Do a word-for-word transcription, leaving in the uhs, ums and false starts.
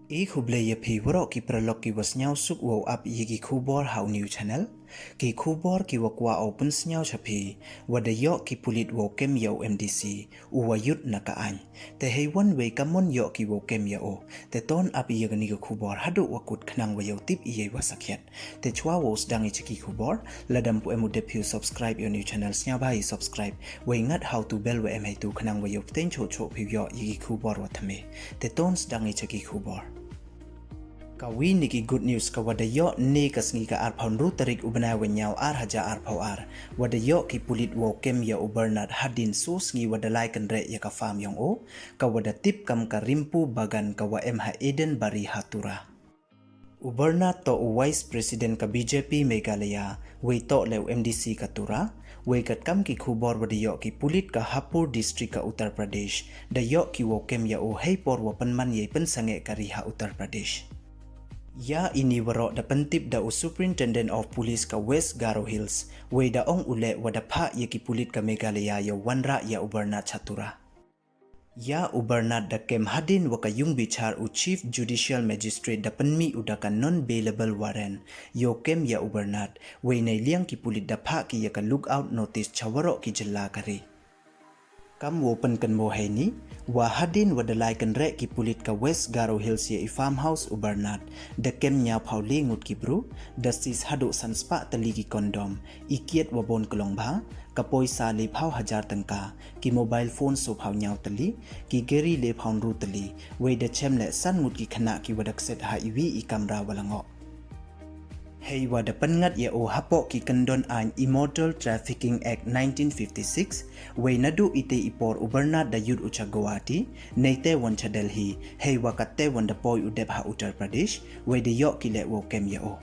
I khublei ya phi waroh ki paralok ki wa sniawsuk wow ap ya ki khubor ha u new channel. Ki khubor ki wa kwah u pynsniaw cha phi, wa da yoh ki pulit wow kem ya u M D C, u wa yut na ka aiñ. Te hei wan wei ka mon yoh ki wow kem ya u. Te ton ap ya kani ka khubor haduh wa kut khnang wa yoh tip ya i wa sakhiat. Te chwa wow sdang i cha ki khubor, lada ym pu em u dep phi u subscribe ya u new channel, sniawbha i subscribe, wei ngat ha u tu bell wa em hei tu khnang wa yoh pteng choh choh phi u yoh ya ki khubor wa thymme. Te ton sdang i cha ki khubor. Ka wi ni ki good news ka wa da yoh ni ka sngi ka arphaw ynru tarik u bnai wa ynñiaw ar hajar arphaw ar, wa da yoh ki pulit wow kem ya u Bernard hadien so sngi wa da lai kynreh ya ka farm yong u, ka wa da tip kam ka Rimpu Bagan ka wa em ha Eden Bari ha Tura. U Bernard toh u Vice President ka B J P Meghalaya, wei toh le u M D C ka Tura, wei katkam ki khubor wa da yoh ki pulit ka Hapur District ka Uttar Pradesh, da yoh ki wow kem ya u hei por wa pynman ya i pynsangeh ka ri ha Uttar Pradesh. Ya ini waroh da pyntip da u Superintendent of Police ka West Garo Hills, wei da ong u le wa da phah ya ki pulit ka Meghalaya yow wanrah ya u Bernard cha Tura. Ya u Bernard da kem hadien wa ka yung bichar u Chief Judicial Magistrate da pynmih u da ka non-bailable warrant yow kem ya u Bernard, wei neiliang ki pulit da phah ki ya ka lookout notice cha waroh ki jylla ka ri. Kam wow pynkynmaw hei ni, wa hadien wa da lai kynreh ki pulit ka West Garo Hills ya i farmhouse u Bernard, da kem ynñiaw phaw le ngut ki bru, da seize haduh san spah tylli ki condom, i kiat wa bun klong bha, ka poisa le phaw hajar tyngka, ki mobile phone so phaw ynñiaw tylli, ki gari le phaw ynru tylli, wei da chem le san ngut ki khynnah ki wa da kset ha i wi i kamra wa langoh. Hei wa da pynngat ya u hapoh ki kyndon aiñ Immortal Trafficking Act nineteen fifty-six, wei naduh ite i por u Bernard da yut u cha Guwahati, neite wan cha Delhi, hei wa katte wan da poi u dep ha Uttar Pradesh, wei da yoh ki le wow kem ya u.